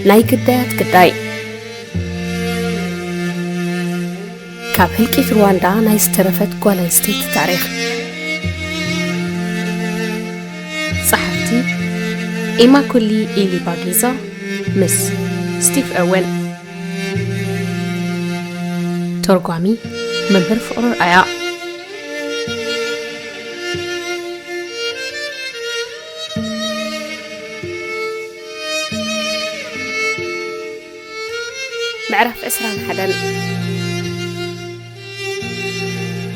ናይ ግዳያት ግዳይ። ካብ ህልቂት ሩዋንዳ ናይ ዝተረፈት ጓል ኣንስተይቲ ታሪኽ። ጸሓፍቲ ኢማኩሊ ኢሊባጊዛ ምስ ስቲቭ ኦወን። ተርጓሚ መምህር ፍቕሩ ኣርኣያ። ምዕራፍ ዕስራን ሓደን።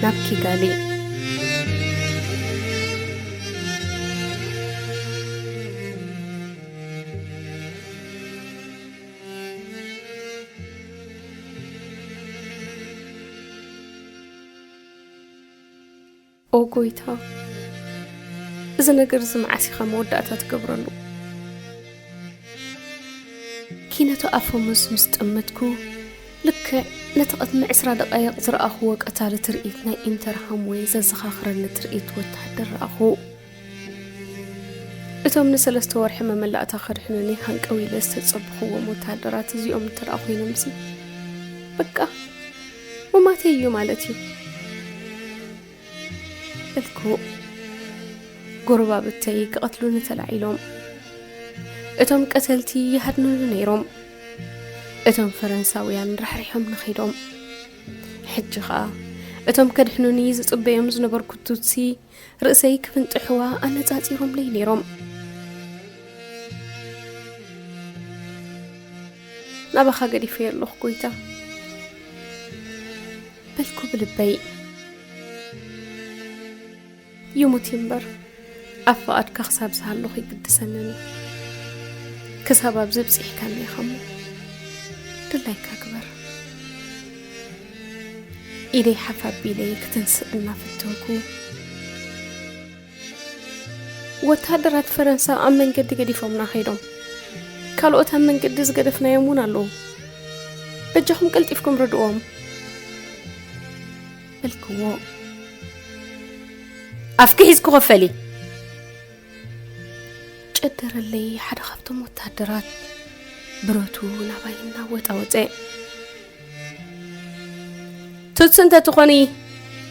ናብ ኪጋሊ። ኦ ጎይታ፣ እዚ ነገር እዚ መዓስ ኢኻ መወዳእታ ትገብረሉ? ኪነቶ ኣፈሙዝ ምስ ጠመትኩ፣ ልክዕ ነቲ ቅድሚ ዕስራ ደቓይቕ ዝረኣኽዎ ቀታሊ ትርኢት ናይ ኢንተር ሃምዌ ዘዘኻኽረኒ ትርኢት ወተሃደር ረኣኹ። እቶም ንሰለስተ ወርሒ መመላእታ ከድሕኑኒ ሃንቀው ኢለ ዝተጸበኽዎም ወተሃደራት እዚኦም እንተ ደኣ ኮይኖምሲ፣ በቃ ሞማተይ እዩ ማለት እዩ። በልኩ። ጎረባብተይ ክቐትሉኒ ተላዒሎም። እቶም ቀተልቲ ይሃድኑኒ ነይሮም። እቶም ፈረንሳውያን ራሕሪሖምኒ ኸይዶም። ሕጂ ኸኣ እቶም ከድሕኑኒ ዝጽበዮም ዝነበርኩ ቱትሲ ርእሰይ ክፍንጥሕዋ ኣነጻጺሮምለይ ነይሮም። ናባኻ ገዲፈዮ ኣለኹ ጎይታ፣ በልኩ ብልበይ። ይሙት እምበር፣ ኣብ ፍቓድካ ክሳብ ዝሃለኹ ይግድሰንን እዩ። ክሳብ ኣብዚ ኣብጺሕካኒ ኢኻ እሞ፣ ድላይካ ግበር። ኢደይ ሓፍ ኣቢለ ክትንስእ እናፈተንኩ፣ ወተሃደራት ፈረንሳ ኣብ መንገዲ ገዲፎምና ከይዶም። ካልኦት ኣብ መንገዲ ዝገደፍናዮም እውን ኣለዉ። በጃኹም ቀልጢፍኩም ርድእዎም። በልክዎ። ኣፍኪ ሒዝኪ ኮፍ በሊ። ጨደረለይ ሓደ ካብቶም ወተሃደራት። ብረቱ ናባይ እናወጣወጠ። ቱትሲ እንተትኾኒ፣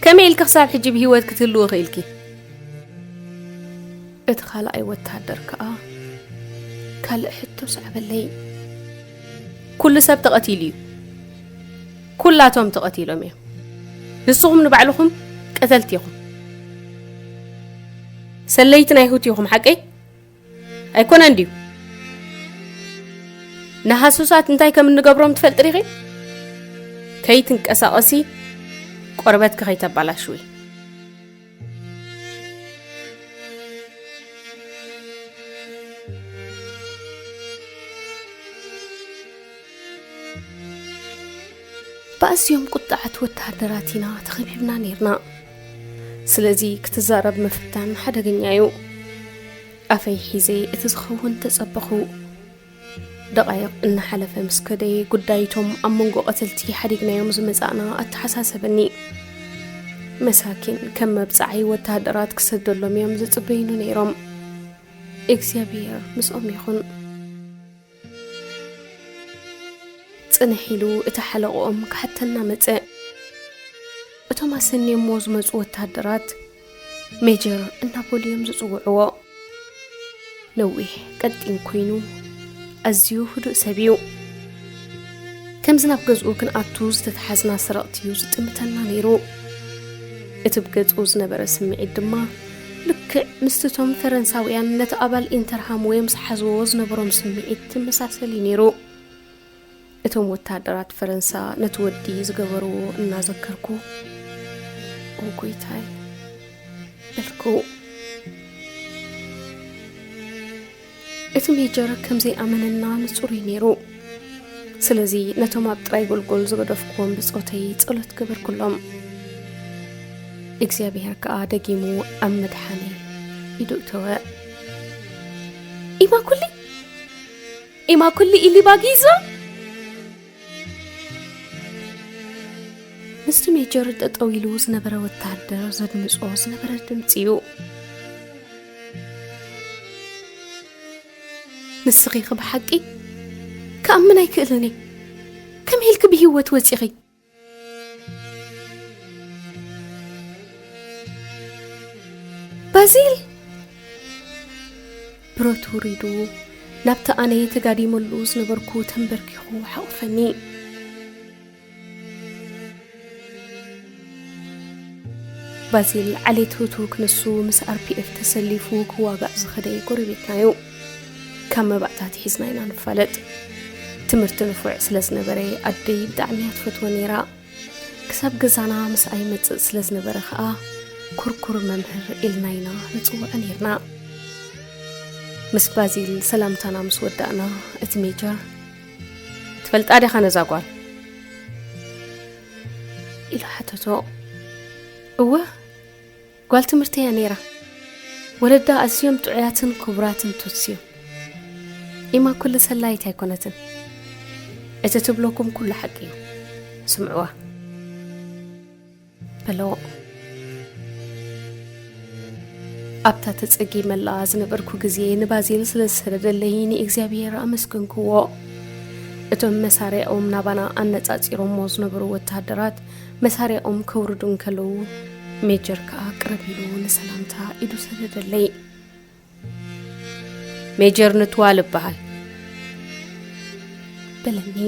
ከመይ ኢልኪ ክሳብ ሕጂ ብህይወት ክትህልዊ ክኢልኪ? እቲ ካልኣይ ወተሃደር ከኣ ካልእ ሕቶ ሰዓበለይ። ኩሉ ሰብ ተቐቲሉ እዩ። ኩላቶም ተቐቲሎም እዮም። ንስኹም ንባዕልኹም ቀተልቲ ኢኹም። ሰለይቲ ናይ ሁቲ ኢኹም፣ ሓቀይ? ኣይኮነን ድዩ? ንሃሱሳት እንታይ ከም እንገብሮም ትፈልጢ ዲኺ? ከይትንቀሳቐሲ፣ ቆርበትኪ ከይተባላሽዊ። ብኣዝዮም ቁጥዓት ወተሃደራት ኢና ተኸቢብና ነይርና። ስለዚ ክትዛረብ ምፍታን ሓደገኛ እዩ። ኣፈይ ሒዘ እቲ ዝኸውን ተጸበኹ። ደቓይቕ እናሓለፈ ምስ ከደ፣ ጉዳይ እቶም ኣብ መንጎ ቀተልቲ ሓዲግናዮም ዝመጻእና ኣተሓሳሰበኒ። መሳኪን፣ ከም መብጽዓይ ወተሃደራት ክሰደሎም እዮም ዝጽበዩኒ ነይሮም። እግዚኣብሔር ምስኦም ይኹን። ጽንሕ ኢሉ እቲ ሓለቕኦም ክሓተና መጸ። እቶም ኣሰንዮምዎ ዝመጹ ወተሃደራት ሜጀር እናበሉ እዮም ዝጽውዕዎ። ነዊሕ ቀጢን ኮይኑ፣ ኣዝዩ ህዱእ ሰብ እዩ። ከምዚ ናብ ገዝኡ ክንኣቱ ዝተተሓዝና ሰረቕቲ እዩ ዝጥምተና ነይሩ። እቲ ብገጹ ዝነበረ ስምዒት ድማ ልክዕ ምስቲ እቶም ፈረንሳውያን ነቲ ኣባል ኢንተርሃምዌ ምስ ሓዝዎ ዝነበሮም ስምዒት ትመሳሰል እዩ ነይሩ። እቶም ወተሃደራት ፈረንሳ ነቲ ወዲ ዝገበርዎ እናዘከርኩ፣ "ኦ ጎይታይ" በልኩ። እቲ ሜጀር ከም ዘይኣመነና ንጹር እዩ ነይሩ። ስለዚ ነቶም ኣብ ጥራይ ጎልጎል ዝገደፍኩዎም ብጾተይ ጸሎት ገበርኩሎም። እግዚኣብሔር ከኣ ደጊሙ ኣብ ምድሓነይ ኢዱ እተወ። "ኢማኩሊ! ኢማኩሊ ኢሊባጊዛ!" ምስቲ ሜጀር ጠጠው ኢሉ ዝነበረ ወተሃደር ዘድምጾ ዝነበረ ድምጺ እዩ። "ንስኺ ኢኺ ብሓቂ?" ክኣምን ኣይክእልን እየ። ከመይ ኢልኪ ብህይወት ወጺኺ? ባዚል! ብረቱ ውሪዱ፣ ናብቲ ኣነ ተጋዲመሉ ዝነበርኩ ተንበርኪኹ ሓቑፈኒ። ባዚል ዓሌት ሁቱ ክንሱ ምስ ኣር ፒ ኤፍ ተሰሊፉ ክዋጋእ ዝኸደ ጎረቤትና እዩ። ካብ መባእታ ኣትሒዝና ኢና ንፋለጥ። ትምህርቲ ንፉዕ ስለ ዝነበረ ኣደይ ብጣዕሚ እያ ትፈትዎ ነይራ። ክሳብ ገዛና ምስኣ ይመጽእ ስለ ዝነበረ ኸኣ ኩርኩር መምህር ኢልና ኢና ንጽውዖ ነይርና። ምስ ባዚል ሰላምታና ምስ ወዳእና እቲ ሜጀር፣ "ትፈልጣ ዲኻ ነዛ ጓል?" ኢሉ ሓተቶ። "እወ፣ ጓል ትምህርቲ እያ ነይራ። ወለዳ ኣዝዮም ጥዑያትን ክቡራትን ቱትስ እዮም። ኢማ ኩሉ ሰላይት ኣይኮነትን። እቲ ትብለኩም ኩሉ ሓቂ እዩ። ስምዕዋ" በሎ። ኣብታ ተጸጊመላ ዝነበርኩ ግዜ ንባዚል ስለ ዝሰደደለይ ንእግዚኣብሔር ኣመስገንክዎ። እቶም መሳርያኦም ናባና ኣነጻጺሮሞ ዝነበሩ ወተሃደራት መሳርያኦም ከውርዱ እንከለዉ፣ ሜጀር ከኣ ቅርብ ኢሉ ንሰላምታ ኢዱ ሰደደለይ። "ሜጀር ንትዋል እበሃል" በለኒ።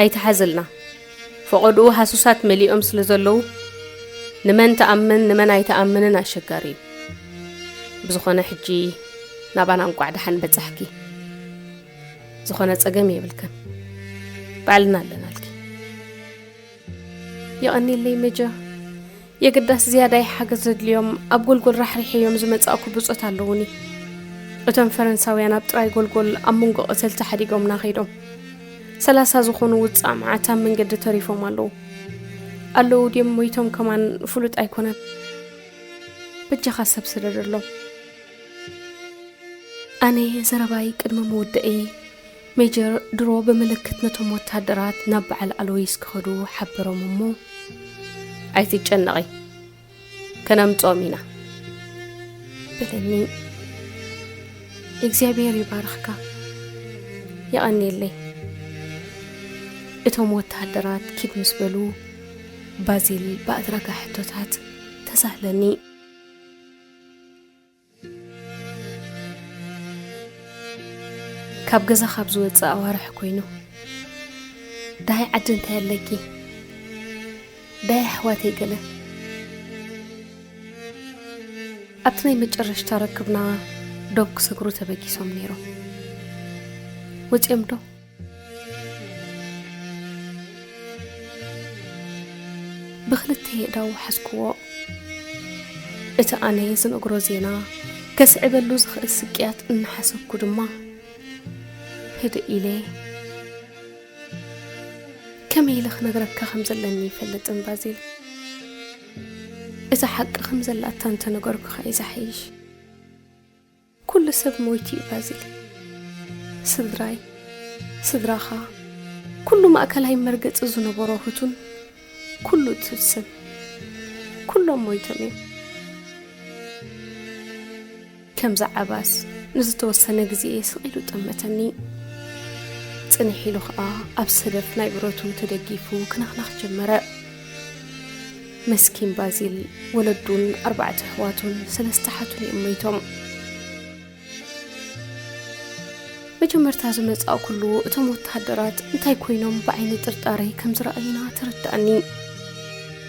"ኣይትሓዝልና። ፈቐድኡ ሃሱሳት መሊኦም ስለ ዘለዉ፣ ንመን ትኣምን ንመን ኣይትኣምንን ኣሸጋሪ እዩ። ብዝኾነ ሕጂ ናባና እንቋዕ ደሓን በጻሕኪ። ዝኾነ ጸገም የብልክን። ባዕልና ኣለናልኪ።" "የቐንየለይ ሜጀር። የግዳስ ዝያዳይ ሓገዝ ዘድልዮም ኣብ ጎልጎል ራሕሪሐዮም ዝመጻእኩ ብጾት ኣለዉኒ። እቶም ፈረንሳውያን ኣብ ጥራይ ጎልጎል ኣብ መንጎ ቀተልቲ ሓዲጎምና ከይዶም። ሰላሳ ዝኾኑ ውጻእ መዓት ኣብ መንገዲ ተሪፎም ኣለዉ። ኣለዉ ድዮም ሞይቶም ከማን ፍሉጥ ኣይኮነን። በጃኻ ሰብ ስደደሎም።" ኣነ ዘረባይ ቅድሚ ምውደኤይ፣ ሜጀር ድሮ ብምልክት ነቶም ወታደራት ናብ በዓል ኣሎይስ ክኸዱ ሓበሮም እሞ፣ "ኣይትጨነቒ፣ ከነምጽኦም ኢና" በለኒ። "እግዚኣብሔር ይባርኽካ። የቐንየለይ።" እቶም ወታደራት ኪድ ምስ በሉ፣ ባዚል ብኣድራጋ ሕቶታት ተሳህለኒ። ካብ ገዛ ካብ ዝወጽእ ኣዋርሕ ኮይኑ፣ "ዳይ ዓዲ እንታይ ኣለኪ? ዳይ ኣሕዋተይ?" ገለ ኣብቲ ናይ መጨረሽታ ርክብና ዶብ ክሰግሩ ተበጊሶም ነይሮም። ወጺኦም ዶ? ብኽልተ የእዳው ሓዝክዎ። እቲ ኣነ ዝነግሮ ዜና ከስዕበሉ ዝኽእል ስቅያት እናሓሰብኩ ድማ ህድእ ኢለ፣ "ከመይ ኢለ ክነግረካ ከም ዘለኒ ይፈልጥን ባዚል። እዛ ሓቂ ከም ዘላታ እንተነገርኩኻ እዩ ዝሓይሽ። ኩሉ ሰብ ሞይቱ እዩ ባዚል። ስድራይ፣ ስድራኻ፣ ኩሉ ማእከላይ መርገጺ ዝነበሮ ህቱን ኩሉ ትስን፣ ኩሎም ሞይቶም እዮም። ከምዚ ዓባስ ንዝተወሰነ ግዜ ስቕ ኢሉ ጠመተኒ። ጽንሕ ኢሉ ኸኣ ኣብ ሰደፍ ናይ ብረቱ ተደጊፉ ክነኽነኽ ጀመረ። መስኪን ባዚል፣ ወለዱን ኣርባዕተ ኣሕዋቱን ሰለስተ ሓቱን እዮም ሞይቶም። መጀመርታ ዝመጻእኩሉ እቶም ወተሃደራት እንታይ ኮይኖም ብዓይኒ ጥርጣረ ከም ዝረኣዩና ተረዳእኒ።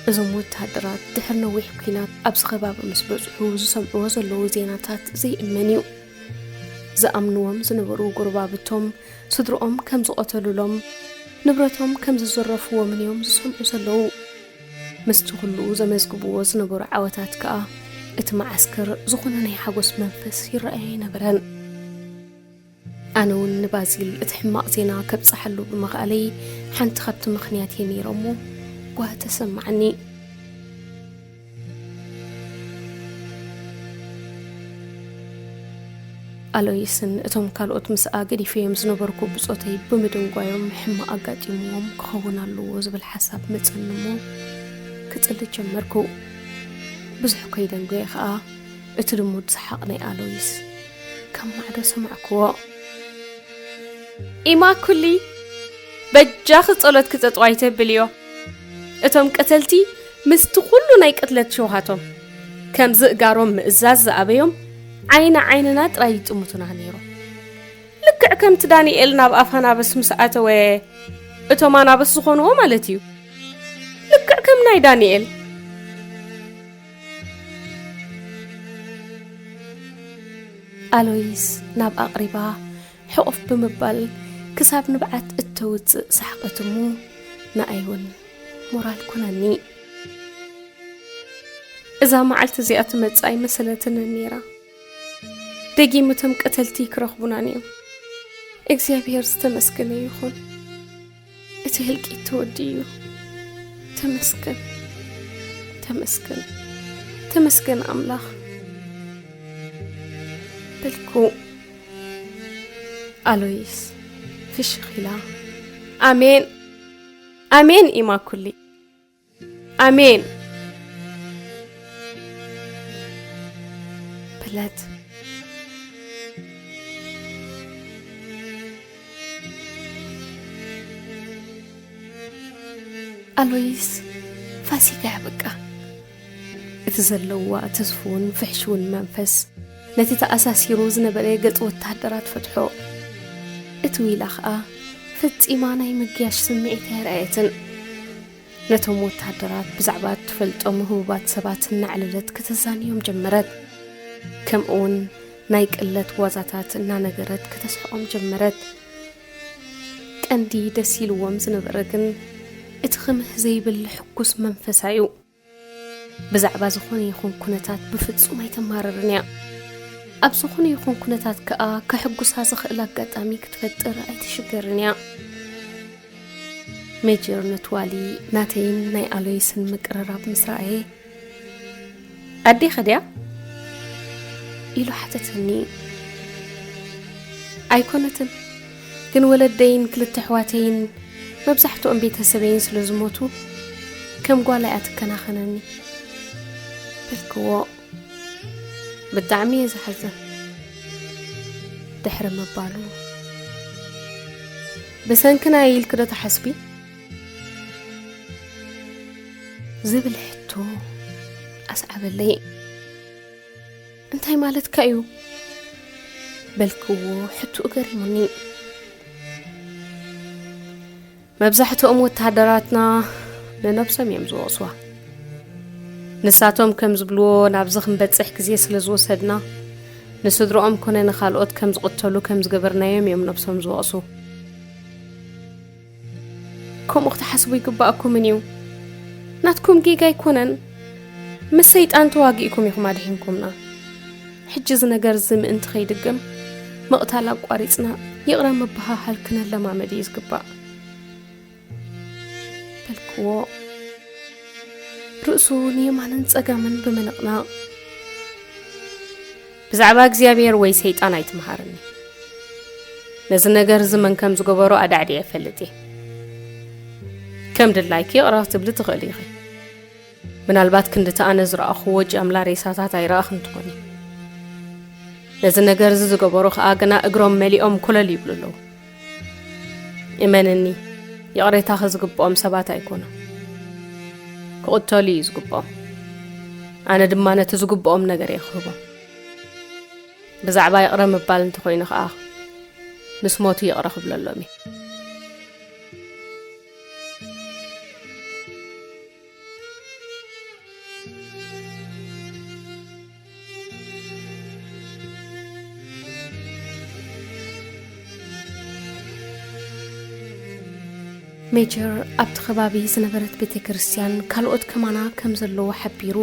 እዞም ወተሃደራት ድሕሪ ነዊሕ ኲናት ኣብዚ ከባቢ ምስ በጽሑ ዝሰምዕዎ ዘለዉ ዜናታት ዘይእመን እዩ። ዝኣምንዎም ዝነበሩ ጎረባብቶም ስድርኦም ከም ዝቐተሉሎም፣ ንብረቶም ከም ዝዘረፍዎምን እዮም ዝሰምዑ ዘለዉ። ምስቲ ኩሉ ዘመዝግብዎ ዝነበሩ ዓወታት ከኣ እቲ መዓስከር ዝኾነ ናይ ሓጎስ መንፈስ ይረኣዮ ኣይነበረን። ኣነ እውን ንባዚል እቲ ሕማቕ ዜና ከብጽሓሉ ብምኽኣለይ ሓንቲ ካብቲ ምኽንያት እየ ነይረ እሞ ጓህ ተሰማዓኒ። ኣሎይስን እቶም ካልኦት ምስኣ ገዲፈዮም ዝነበርኩ ብጾተይ ብምድንጓዮም ሕማቕ ኣጋጢምዎም ክኸውን ኣለዎ ዝብል ሓሳብ መጸኒ እሞ ክጽሊ ጀመርኩ። ብዙሕ ከይደንጎየ ኸኣ እቲ ልሙድ ሰሓቕ ናይ ኣሎይስ ካብ ማዕዶ ሰማዕክዎ። ኢማኩሊ፣ በጃኺ ጸሎት ክጸጥዋ ኣይተብልዮ። እቶም ቀተልቲ ምስቲ ኩሉ ናይ ቅትለት ሸውሃቶም፣ ከም ዝእጋሮም ምእዛዝ ዝኣበዮም፣ ዓይኒ ዓይንና ጥራይ ይጥምቱና ነይሮም። ልክዕ ከምቲ ዳንኤል ናብ ኣፍ ኣናብስ ምስ ኣተወ፣ እቶም ኣናብስ ዝኾንዎ ማለት እዩ። ልክዕ ከም ናይ ዳንኤል። ኣሎይስ ናብ ኣቕሪባ ሕቑፍ ብምባል ክሳብ ንብዓት እተውጽእ ሰሓቐት እሞ፣ ንኣይ እውን ሞራል ኮነኒ። እዛ መዓልቲ እዚኣ ትመጽእ ኣይመሰለትንን ነይራ። ደጊም እቶም ቀተልቲ ክረኽቡናን እዮም። እግዚኣብሔር ዝተመስገነ ይኹን። እቲ ህልቂት ተወዲኡ እዩ። ተመስገን፣ ተመስገን፣ ተመስገን ኣምላኽ በልኩ። ኣሎይስ ፍሽኽ ኢላ፣ ኣሜን፣ ኣሜን ኢማኩሊ፣ ኣሜን በለት። ኣሎይስ፣ ፋሲካ ያበቃ። እቲ ዘለዋ ተስፍውን ፍሕሽውን መንፈስ ነቲ ተኣሳሲሩ ዝነበረ ገጽ ወተሃደራት ፈትሖ። እቲ ዊላ ኸኣ ፈጺማ ናይ ምግያሽ ስምዒት ኣየርኣየትን። ነቶም ወተሃደራት ብዛዕባ እትፈልጦም ህቡባት ሰባት እናዕለለት ከተዛንዮም ጀመረት። ከምኡውን ናይ ቅለት ዋዛታት እናነገረት ከተስሕቖም ጀመረት። ቀንዲ ደስ ኢልዎም ዝነበረ ግን እቲ ክምህ ዘይብል ሕጉስ መንፈሳ እዩ። ብዛዕባ ዝኾነ ይኹን ኩነታት ብፍጹም ኣይተማርርን እያ። ኣብ ዝኾነ ይኹን ኩነታት ከኣ ከሕጉሳ ዝኽእል ኣጋጣሚ ክትፈጥር ኣይትሽገርን እያ። ሜጀር ንትዋሊ ናተይን ናይ ኣሎይስን ምቅርራብ ምስ ረኣየ፣ "ኣዴኺ ድያ?" ኢሉ ሓተተኒ። "ኣይኮነትን፣ ግን ወለደይን ክልተ ኣሕዋተይን መብዛሕትኦም ቤተሰበይን ስለ ዝሞቱ፣ ከም ጓላ እያ ትከናኸነኒ" በልክዎ። "ብጣዕሚ እየ ዝሓዝን" ድሕሪ ምባሉ፣ "ብሰንክና ኢልኪ ዶ ትሓስቢ?" ዝብል ሕቶ ኣስዓበለይ። "እንታይ ማለትካ እዩ?" በልክዎ፣ ሕቶኡ ገሪሙኒ። "መብዛሕትኦም ወተሃደራትና ንነብሶም እዮም ዝወቕስዋ። ንሳቶም ከም ዝብልዎ፣ ናብዚ ክንበጽሕ ግዜ ስለ ዝወሰድና፣ ንስድርኦም ኮነ ንኻልኦት ከም ዝቕተሉ ከም ዝገበርናዮም እዮም ነብሶም ዝወቕሱ። ከምኡ ክትሓስቡ ይግባኣኩምን እዩ። ናትኩም ጌጋ ኣይኮነን። ምስ ሰይጣን ተዋጊእኩም ኢኹም ኣድሒንኩምና። ሕጂ እዚ ነገር እዚ ምእንቲ ከይድገም፣ ምቕታል ኣቋሪጽና፣ ይቕረ ምብሃሃል ክነለማመድ እዩ ዝግባእ" በልክዎ። ርእሱ ንየማንን ጸጋምን ብምንቕናቕ፣ "ብዛዕባ እግዚኣብሔር ወይ ሰይጣን ኣይትምሃርኒ። ነዚ ነገር እዚ መን ከም ዝገበሮ ኣዳዕዲዐ እፈልጥ እየ። ከም ድላይኪ ይቕረ ክትብሊ ትኽእሊ ኢኺ። ምናልባት ክንድቲ ኣነ ዝረኣኽዎ ጃምላ ሬሳታት ኣይረኣኽን ትኾኒ። ነዚ ነገር እዚ ዝገበሩ ኸኣ ግና እግሮም መሊኦም ኮለል ይብሉ ኣለዉ። እመንኒ፣ ይቕሬታኺ ዝግብኦም ሰባት ኣይኮኑን። ክቕተሉ እዩ ዝግብኦም። ኣነ ድማ ነቲ ዝግብኦም ነገር እየ ክህቦም። ብዛዕባ ይቕረ ምባል እንተኾይኑ ኸኣ፣ ምስ ሞቱ ይቕረ ክብለሎም እየ።" ሜጀር ኣብቲ ከባቢ ዝነበረት ቤተ ክርስቲያን ካልኦት ከማና ከም ዘለዉ ሓቢሩ፣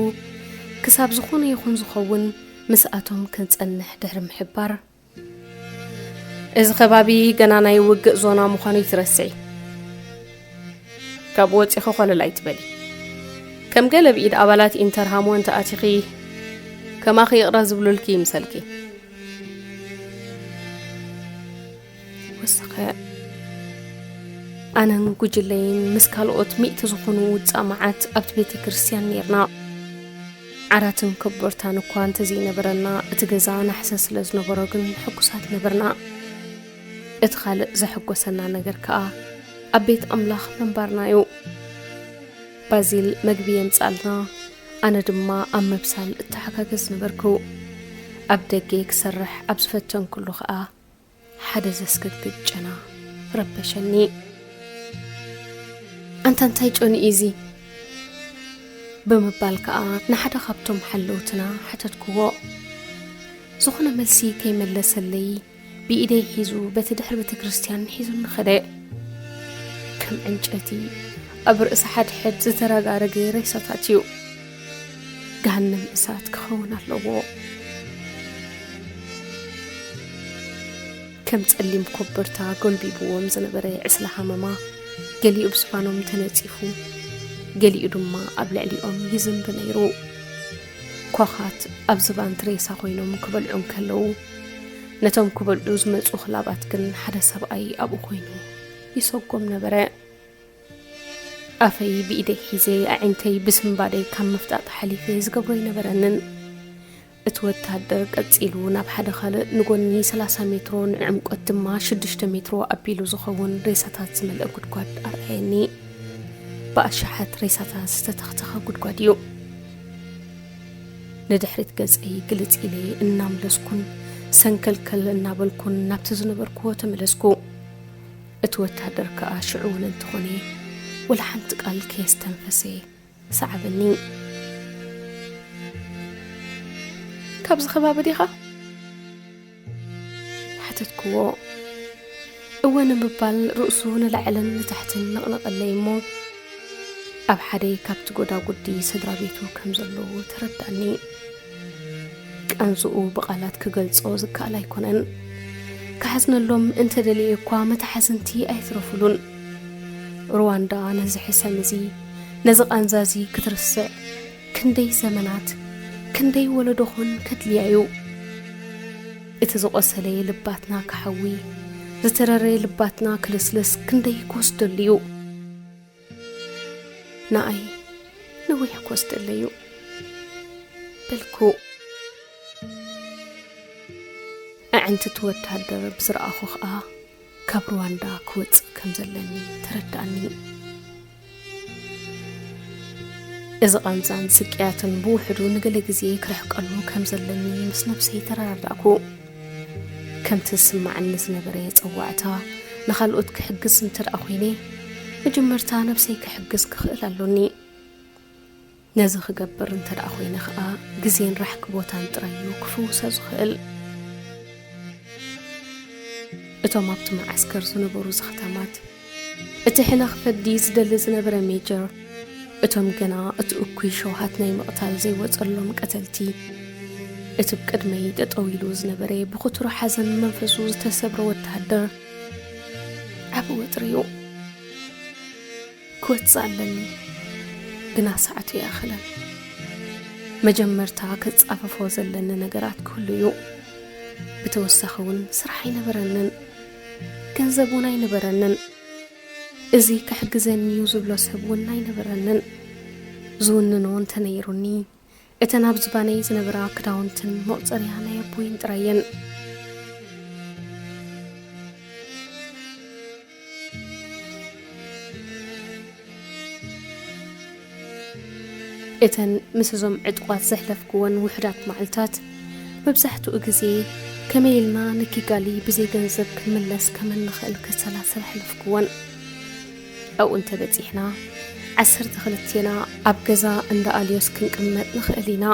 ክሳብ ዝኾነ ይኹን ዝኸውን ምስኣቶም ክንጸንሕ ድሕሪ ምሕባር፣ "እዚ ከባቢ ገና ናይ ውግእ ዞና ምዃኑ ይትረስዒ። ካብኡ ወጺኺ ኮለል ኣይትበሊ። ከም ገለ ብኢድ ኣባላት ኢንተርሃሞ እንተ ኣቲኺ፣ ከማኺ ይቕረ ዝብሉልኪ ይምሰልኪ።" ወሰኸ። ኣነን ጉጅለይን ምስ ካልኦት ሚእቲ ዝኾኑ ውጻእ መዓት ኣብቲ ቤተ ክርስቲያን ነይርና። ዓራትን ኮቦርታን እኳ እንተዘይነበረና፣ እቲ ገዛ ናሕሲ ስለ ዝነበሮ ግን ሕጉሳት ነበርና። እቲ ካልእ ዘሐጎሰና ነገር ከኣ ኣብ ቤት ኣምላኽ ምንባርና እዩ። ባዚል መግቢ የምጽኣልና፣ ኣነ ድማ ኣብ ምብሳል እተሓጋገዝ ነበርኩ። ኣብ ደገ ክሰርሕ ኣብ ዝፈተንኩሉ ኸኣ ሓደ ዘስገድግድ ጨና ረበሸኒ። "ኣንታ እንታይ ጨኑ እዩ እዚ?" ብምባል ከኣ ንሓደ ካብቶም ሓለውትና ሓተትክዎ። ዝኾነ መልሲ ከይመለሰለይ ብኢደይ ሒዙ በቲ ድሕሪ ቤተ ክርስቲያን ሒዙኒ ኸደ። ከም ዕንጨቲ ኣብ ርእሲ ሓድሕድ ዝተረጋረገ ሬሳታት እዩ። ገሃነም እሳት ክኸውን ኣለዎ። ከም ጸሊም ኮበርታ ጎልቢብዎም ዝነበረ ዕስለ ሃመማ፣ ገሊኡ ብዝባኖም ተነጺፉ፣ ገሊኡ ድማ ኣብ ልዕሊኦም ይዝንቢ ነይሩ። ኳዃት ኣብ ዝባን ትሬሳ ኮይኖም ክበልዑ እንከለዉ፣ ነቶም ክበልዑ ዝመጹ ክላባት ግን ሓደ ሰብኣይ ኣብኡ ኮይኑ ይሰጎም ነበረ። ኣፈይ ብኢደይ ሒዘ፣ ኣዒንተይ ብስንባደይ ካብ ምፍጣጥ ሓሊፈ ዝገብሮ ኣይነበረንን። እቲ ወተሃደር ቀጺሉ ናብ ሓደ ካልእ ንጎኒ ሰላሳ ሜትሮ፣ ንዕምቆት ድማ ሽዱሽተ ሜትሮ ኣቢሉ ዝኸውን ሬሳታት ዝመልአ ጉድጓድ ኣርኣየኒ። ብኣሽሓት ሬሳታት ዝተተኽተኸ ጉድጓድ እዩ። ንድሕሪት ገጸይ ግልጽ ኢለ እናምለስኩን ሰንከልከል እናበልኩን ናብቲ ዝነበርኩዎ ተመለስኩ። እቲ ወተሃደር ከኣ ሽዑ እውን እንተኾነ ወላ ሓንቲ ቃል ከየስተንፈሰ ሰዓበኒ። "ካብዚ ከባቢ ዲኻ?" ሓተትክዎ። "እወ" ንምባል ርእሱ ንላዕልን ንታሕትን ነቕነቐለይ እሞ፣ ኣብ ሓደ ካብቲ ጎዳጉዲ ስድራ ቤቱ ከም ዘለዉ ተረዳእኒ። ቃንዝኡ ብቓላት ክገልጾ ዝከኣል ኣይኮነን። ክሓዝነሎም እንተደለየ እኳ መተሓዝንቲ ኣይትረፉሉን። ሩዋንዳ ነዚ ሕሰም እዚ፣ ነዚ ቃንዛ እዚ ክትርስዕ ክንደይ ዘመናት፣ ክንደይ ወለዶ ኾን ከድልያ እዩ። እቲ ዝቖሰለ ልባትና ክሓዊ፣ ዝተረረ ልባትና ክልስልስ ክንደይ ክወስደሉ እዩ። ንኣይ ነዊሕ ክወስደለይ እዩ በልኩ። ኣዕንቲ እቲ ወተሃደር ብዝረኣኹ ኸኣ ካብ ሩዋንዳ ክወጽእ ከም ዘለኒ ተረዳእኒ። እዚ ቃንዛን ስቅያትን ብውሕዱ ንገለ ግዜ ክርሕቀሉ ከም ዘለኒ ምስ ነብሰይ ተረዳዳእኩ። ከምቲ ዝስምዓኒ ዝነበረ ጸዋዕታ ንኻልኦት ክሕግዝ እንተ ደኣ ኮይነ፣ መጀመርታ ነብሰይ ክሕግዝ ክኽእል ኣሎኒ። ነዚ ክገብር እንተ ደኣ ኮይነ ኸኣ፣ ግዜን ራሕቂ ቦታን ጥራይ እዩ ክፍውሶ ዝኽእል። እቶም ኣብቲ መዓስከር ዝነበሩ ዘኽታማት፣ እቲ ሕነ ክፈዲ ዝደሊ ዝነበረ ሜጀር፣ እቶም ገና እቲ እኩይ ሸውሃት ናይ ምቕታል ዘይወጸሎም ቀተልቲ፣ እቲ ብቅድመይ ጠጠው ኢሉ ዝነበረ ብኽቱር ሓዘን መንፈሱ ዝተሰብረ ወተሃደር፣ ዓቢ ወጥሪ እዩ። ክወጽእ ኣለኒ፣ ግና ሰዓቱ ይኣኽለን። መጀመርታ ክጻፈፎ ዘለኒ ነገራት ክህሉ እዩ። ብተወሳኺ እውን ስራሕ ኣይነበረንን፣ ገንዘብ እውን ኣይነበረንን። እዚ ክሕግዘኒ እዩ ዝብሎ ሰብ እውን ኣይነበረንን። ዝውንኖ እንተነይሩኒ፣ እተን ኣብ ዝባነይ ዝነበራ ክዳውንትን መቑጸርያ ናይ ኣቦይን ጥራይ እየን። እተን ምስ እዞም ዕጡቓት ዘሕለፍክወን ውሑዳት መዓልታት፣ መብዛሕትኡ ግዜ ከመይ ኢልና ንኪጋሊ ብዘይ ገንዘብ ክንምለስ ከም እንኽእል ከሰላስል ኣሕለፍክወን። ኣብኡ እንተ በጺሕና፣ ዓሰርተ ክልቴና ኣብ ገዛ እንዳ ኣልዮስ ክንቅመጥ ንኽእል ኢና።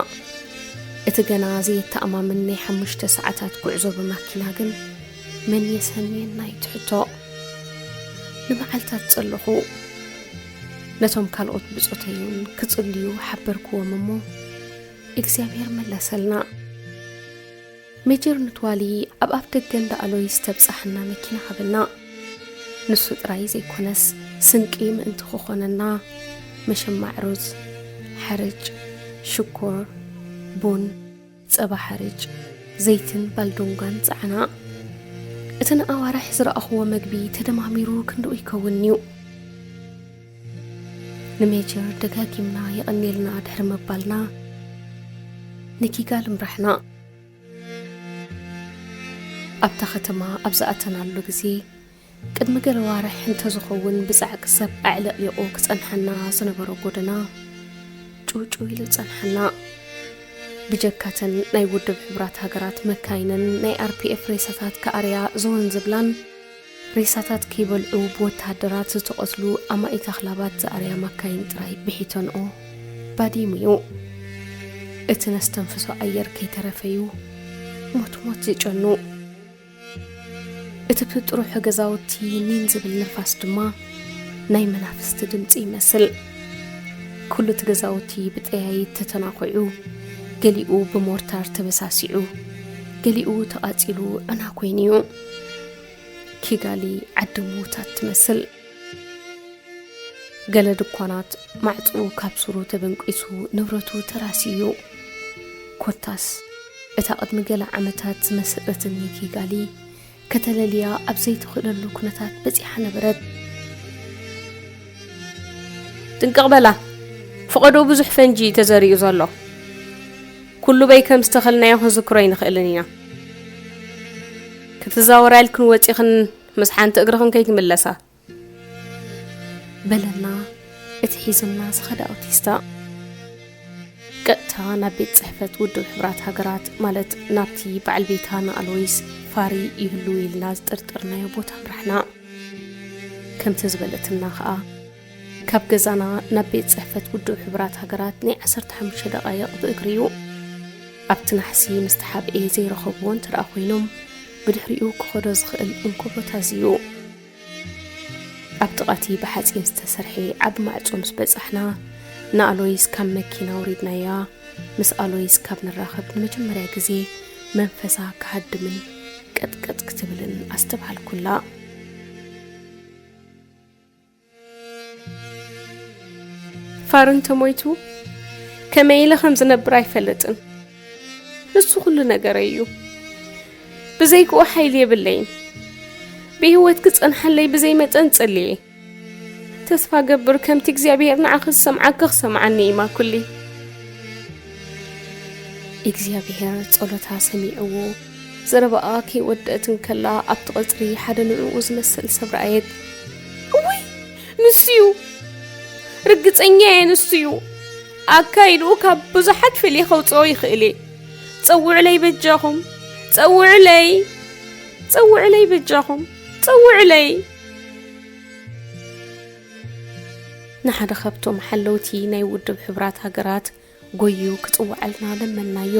እቲ ገና ዘየተኣማምን ናይ ሓሙሽተ ሰዓታት ጉዕዞ ብማኪና ግን መን የሰንየና እዩ እቲ ሕቶ። ንመዓልታት ጸለኹ። ነቶም ካልኦት ብጾተይ እውን ክጽልዩ ሓበርክዎም እሞ፣ እግዚኣብሔር መለሰልና። ሜጀር ንትዋሊ ኣብ ኣፍ ደገ እንዳ ኣሎይስ ተብጻሕና መኪና ሃበና። ንሱ ጥራይ ዘይኮነስ፣ ስንቂ ምእንቲ ክኾነና፣ መሸማዕ ሩዝ፣ ሓርጭ፣ ሽኮር፣ ቡን፣ ጸባ ሓርጭ፣ ዘይትን ባልዶንጋን ጸዓና። እቲ ንኣዋርሕ ዝረኣኽዎ መግቢ ተደማሚሩ ክንድኡ ይከውን እዩ። ንሜጀር ደጋጊምና የቐንየልና ድሕሪ ምባልና፣ ንኪጋል እምራሕና። ኣብታ ከተማ ኣብ ዝኣተናሉ ግዜ፣ ቅድሚ ገለ ዋርሕ እንተዝኸውን ብጻዕቂ ሰብ ኣዕለቕሊቑ ክጸንሓና ዝነበሮ ጎደና ጭውጭው ኢሉ ጸንሓና። ብጀካተን ናይ ውድብ ሕቡራት ሃገራት መካይንን ናይ ኣር ፒ ኤፍ ሬሳታት ክኣርያ ዘወን ዝብላን፣ ሬሳታት ከይበልዑ ብወተሃደራት ዝተቐትሉ ኣማኢት ኣኽላባት ዝኣርያ መካይን ጥራይ ብሒተንኦ ባዲሙ እዩ። እቲ ነስተንፍሶ ኣየር ከይተረፈዩ ሞት ሞት ዝጨኑ። እቲ ብጥሩሑ ገዛውቲ ኒን ዝብል ንፋስ ድማ ናይ መናፍስቲ ድምጺ ይመስል። ኩሉ እቲ ገዛውቲ ብጠያይት ተተናኺዑ፣ ገሊኡ ብሞርታር ተበሳሲዑ፣ ገሊኡ ተቓጺሉ ዕና ኮይኑ እዩ። ኪጋሊ ዓዲ ምዉታት ትመስል። ገለ ድኳናት ማዕጽኡ ካብ ሱሩ ተበንቂሱ ንብረቱ ተራስዩ እዩ። ኮታስ እታ ቅድሚ ገለ ዓመታት ዝመሰጠትኒ ኪጋሊ ከተለልያ ኣብ ዘይትኽእለሉ ኩነታት በጺሓ ነበረት። ጥንቅቕ በላ፣ ፈቐዶ ብዙሕ ፈንጂ እዩ ተዘሪኡ ዘሎ። ኩሉ በይ ከም ዝተኸልናዮ ክንዝክሮ ኣይንኽእልን ኢና። ክትዛወራ ኢልክን ወጺኽን ምስ ሓንቲ እግርኽን ከይትምለሳ። በለና እቲ ሒዙና ዝኸደ ኣውቲስታ። ቀጥታ ናብ ቤት ጽሕፈት ውድብ ሕቡራት ሃገራት፣ ማለት ናብቲ በዓል ቤታ ንኣሎይስ ፋሪ ይህልው ኢልና ዝጠርጠርናዮ ቦታ ኣምራሕና። ከምቲ ዝበለትና ኸኣ፣ ካብ ገዛና ናብ ቤት ጽሕፈት ውድብ ሕቡራት ሃገራት ናይ ዓሰርተ ሓሙሽተ ደቓይቕ ብእግሪ እዩ። ኣብቲ ናሕሲ ምስ ተሓብኤ ዘይረኸብዎ እንተ ደኣ ኮይኖም፣ ብድሕሪኡ ክኸዶ ዝኽእል እንኮ ቦታ እዚ እዩ። ኣብ ጥቓቲ ብሓጺን ዝተሰርሐ ዓቢ ማዕጾ ምስ በጻሕና፣ ንኣሎይስ ካብ መኪና ኣውሪድናያ። ምስ ኣሎይስ ካብ ንራኸብ ንመጀመርያ ግዜ መንፈሳ ክሃድምን ቀጥቀጥ ክትብልን ኣስተብሃልኩላ። ፋር እንተሞይቱ ከመይ ኢለ ከም ዝነብር ኣይፈልጥን። ንሱ ኩሉ ነገረይ እዩ። ብዘይክኡ ሓይሊ የብለይን። ብህይወት ክጸንሓለይ ብዘይ መጠን ጸልየ። ተስፋ ገብር ከምቲ እግዚኣብሔር ንዓኺ ዝሰምዓኪ ክሰምዓኒ እዩ ማኩሊ። እግዚኣብሔር ጸሎታ ሰሚዕዎ፣ ዘረባኣ ከይወደአት እንከላ ኣብቲ ቀጽሪ ሓደ ንዕኡ ዝመስል ሰብ ረኣየት። እውይ! ንሱ እዩ! ርግጸኛ እየ ንሱ እዩ! ኣካይድኡ ካብ ብዙሓት ፈልየ ከውጽኦ ይኽእል እየ። ጸውዕለይ በጃኹም! ጸውዕለይ! ጸውዕለይ በጃኹም! ጸውዕለይ! ንሓደ ካብቶም ሓለውቲ ናይ ውድብ ሕቡራት ሃገራት ጎዩ ክጽውዓልና ለመንናዮ።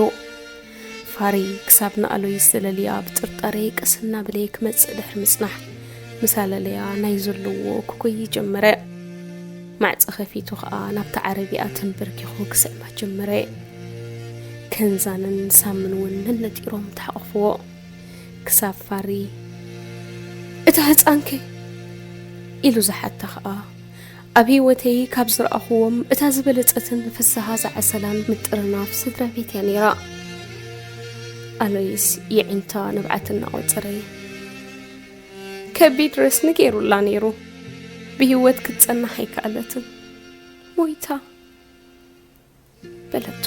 ፋሪ ክሳብ ንኣሎይስ ዘለልያ ብጥርጣሬ ቀስ እናበለ ክመጽእ ድሕሪ ምጽናሕ፣ ምስ ኣለለያ ናይ ዘለዎ ክጎይ ጀመረ። ማዕጸ ከፊቱ ኸኣ ናብታ ዓረቢኣ ተንበርኪኹ ክስዕማ ጀመረ። ከንዛንን ሳምን እውን ነነጢሮም ተሓቑፍዎ። ክሳብ ፋሪ፣ "እታ ህጻንከ?" ኢሉ ዝሓታ ኸኣ፣ ኣብ ህይወተይ ካብ ዝረኣኹዎም እታ ዝበለጸትን ፍስሃ ዝዓሰላን ምጥርናፍ ስድራ ቤት እያ ነይራ። ኣሎይስ የዒንታ ንብዓት እናቖጸረ፣ "ከቢድ ረስኒ ገይሩላ ነይሩ። ብህይወት ክትጸንሕ ኣይከኣለትን። ሞይታ" በለቶ።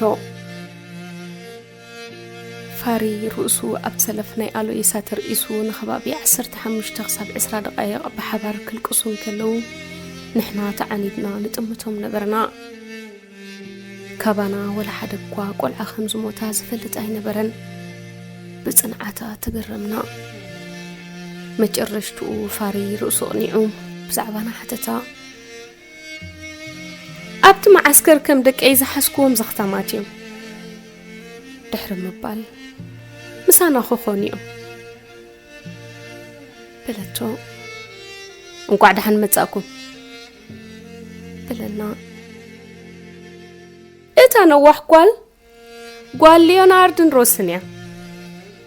ፋሪ ርእሱ ኣብ ሰለፍ ናይ ኣሎይሳ ተርኢሱ ንኸባቢ ዓሰርተ ሓሙሽተ ክሳብ ዕስራ ደቓይቕ ብሓባር ክልቅሱ እንከለዉ፣ ንሕና ተዓኒድና ንጥምቶም ነበርና። ካባና ወላ ሓደ እኳ ቆልዓ ከም ዝሞታ ዝፈልጥ ኣይነበረን። ብጽንዓታ ተገረምና። መጨረሽትኡ ፋሪ ርእሱ ኣቕኒዑ ብዛዕባና ሓተታ። "ኣብቲ መዓስከር ከም ደቀይ ዝሓዝክዎም ዘኽታማት እዮም" ድሕሪ ምባል፣ "ምሳና ክኾኑ እዮም" በለቶ። "እንቋዕ ደሓን መጻእኩም" በለና። እታ ነዋሕ ጓል፣ ጓል ሊዮናርድን ሮስን እያ።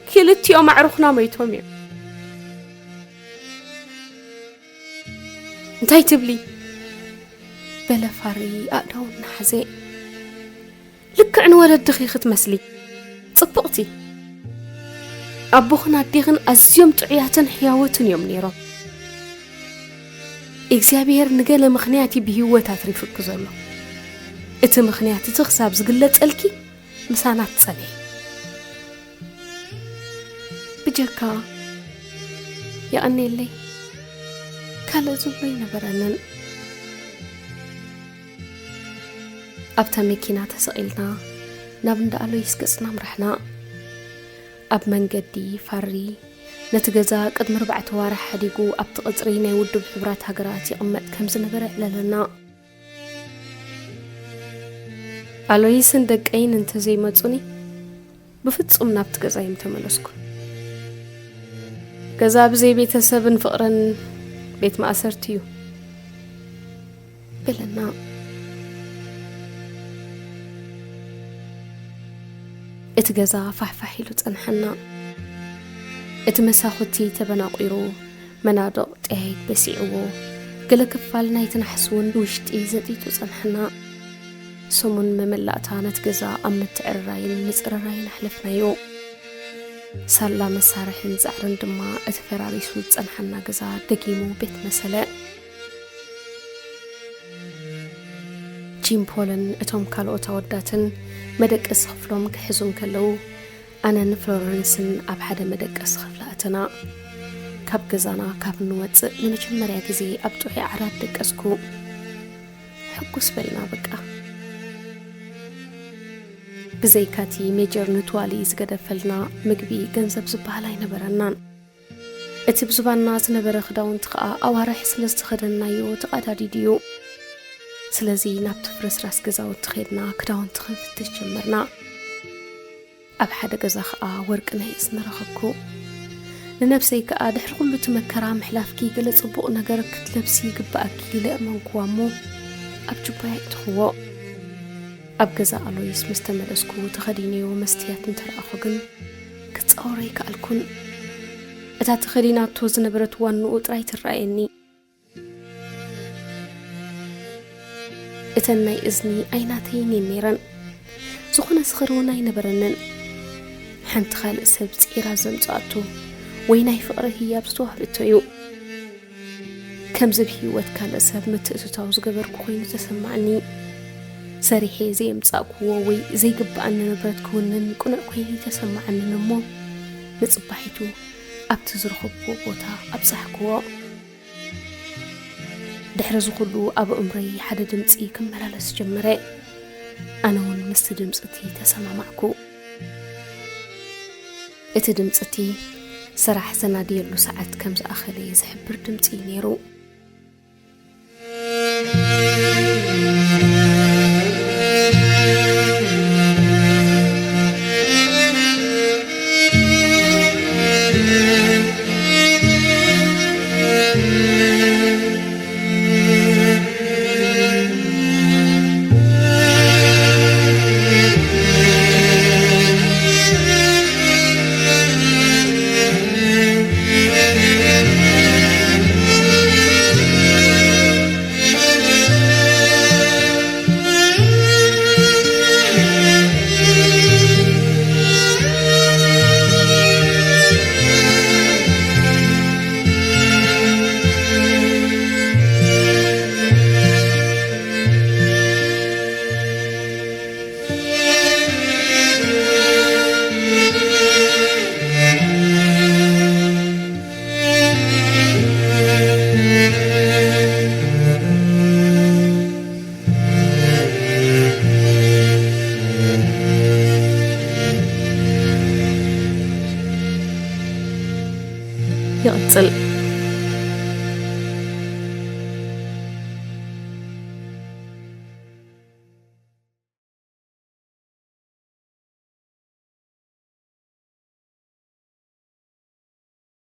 ክልቲኦም ኣዕሩኽና ሞይቶም እዮም። "እንታይ ትብሊ?" በለ ፋሪ ኣእዳው እናሓዘ። "ልክዕ ንወለድኺ ክትመስሊ። ጽብቕቲ። ኣቦኽን ኣዴኽን ኣዝዮም ጥዑያትን ሕያዎትን እዮም ነይሮም። እግዚኣብሔር ንገለ ምኽንያት እዩ ብህይወት ኣትሪፉኪ ዘሎ። እቲ ምኽንያት እቲ ክሳብ ዝግለጸልኪ ምሳና ትጸንሒ። ብጀካ የቐኔለይ። ካልእ ዝብሎ ኣይነበረንን። ኣብታ መኪና ተሰቒልና ናብ እንዳ ኣሎይስ ገጽና ኣምራሕና። ኣብ መንገዲ ፋሪ ነቲ ገዛ ቅድሚ ኣርባዕተ ዋርሕ ሓዲጉ ኣብቲ ቀጽሪ ናይ ውድብ ሕቡራት ሃገራት ይቕመጥ ከም ዝነበረ ኣዕለለና። ኣሎይስን ደቀይን እንተዘይመጹኒ፣ ብፍጹም ናብቲ ገዛ ኣይምተመለስኩን። ገዛ ብዘይ ቤተሰብን ፍቕርን ቤት ማእሰርቲ እዩ፣ በለና። እቲ ገዛ ፋሕፋሕ ኢሉ ጸንሓና። እቲ መሳኹቲ ተበናቑሩ፣ መናድቕ ጠያይት በሲዕዎ፣ ገለ ክፋል ናይቲ ናሕሲ እውን ብውሽጢ ዘጢጡ ጸንሓና። ሰሙን መመላእታ ነቲ ገዛ ኣብ ምትዕርራይን ምጽርራይን ኣሕለፍናዮ። ሳላ መሳርሕን ጻዕርን ድማ እቲ ፈራሪሱ ዝጸንሓና ገዛ ደጊሙ ቤት መሰለ። ጂም ፖልን እቶም ካልኦት ኣወዳትን መደቀሲ ክፍሎም ክሕዙ እንከለዉ፣ ኣነን ፍሎረንስን ኣብ ሓደ መደቀሲ ክፍሊ ኣተና። ካብ ገዛና ካብ እንወጽእ ንመጀመርያ ግዜ ኣብ ጥዑይ ዓራት ደቀስኩ። ሕጉስ በልና በቃ። ብዘይካቲ ሜጀር ንትዋሊ ዝገደፈልና ምግቢ ገንዘብ ዝበሃል ኣይነበረናን። እቲ ብዝባና ዝነበረ ክዳውንቲ ኸኣ ኣዋርሕ ስለ ዝተኸደንናዮ ተቐዳዲዱ እዩ። ስለዚ ናብቲ ፍርስራስ ገዛውቲ ኸድና ክዳውንቲ ክንፍትሽ ጀመርና። ኣብ ሓደ ገዛ ኸኣ ወርቂ ናይ እዝኒ ረኸብኩ። ንነብሰይ ከኣ ድሕሪ ኩሉ እቲ መከራ ምሕላፍኪ ገለ ጽቡቕ ነገር ክትለብሲ ይግብኣኪ ኢለ እመንኩዋ እሞ ኣብ ጁባይ ኣእተኽዎ። ኣብ ገዛ ኣሎይስ ምስ ተመለስኩ ተኸዲነዮ መስትያት እንተረኣኹ ግን ክጻወሮ ኣይከኣልኩን። እታ ተኸዲናቶ ዝነበረት ዋንኡ ጥራይ ትረኣየኒ። እተን ናይ እዝኒ ኣይናተይን እየን ነይረን። ዝኾነ ዝኽሪ እውን ኣይነበረንን። ሓንቲ ካልእ ሰብ ጺራ ዘምጽኣቶ ወይ ናይ ፍቕሪ ህያብ ዝተዋህበቶ እዩ። ከምዚ ብህይወት ካልእ ሰብ ምትእትታው ዝገበርኩ ኮይኑ ተሰማዕኒ። ሰሪሐ ዘየምጻእኩዎ ወይ ዘይግብኣኒ ንብረት ክውንን ቅኑዕ ኮይኑ ተሰማዕንን እሞ ንጽባሒቱ ኣብቲ ዝረኸብኩዎ ቦታ ኣብጻሕኩዎ። ድሕሪ እዚ ኩሉ ኣብ ኣእምሮይ ሓደ ድምጺ ክመላለስ ጀመረ። ኣነ እውን ምስቲ ድምጺ እቲ ተሰማማዕኩ። እቲ ድምጺ እቲ ስራሕ ዘናድየሉ ሰዓት ከም ዝኣኸለ ዝሕብር ድምጺ እዩ ነይሩ። ይቕጽል።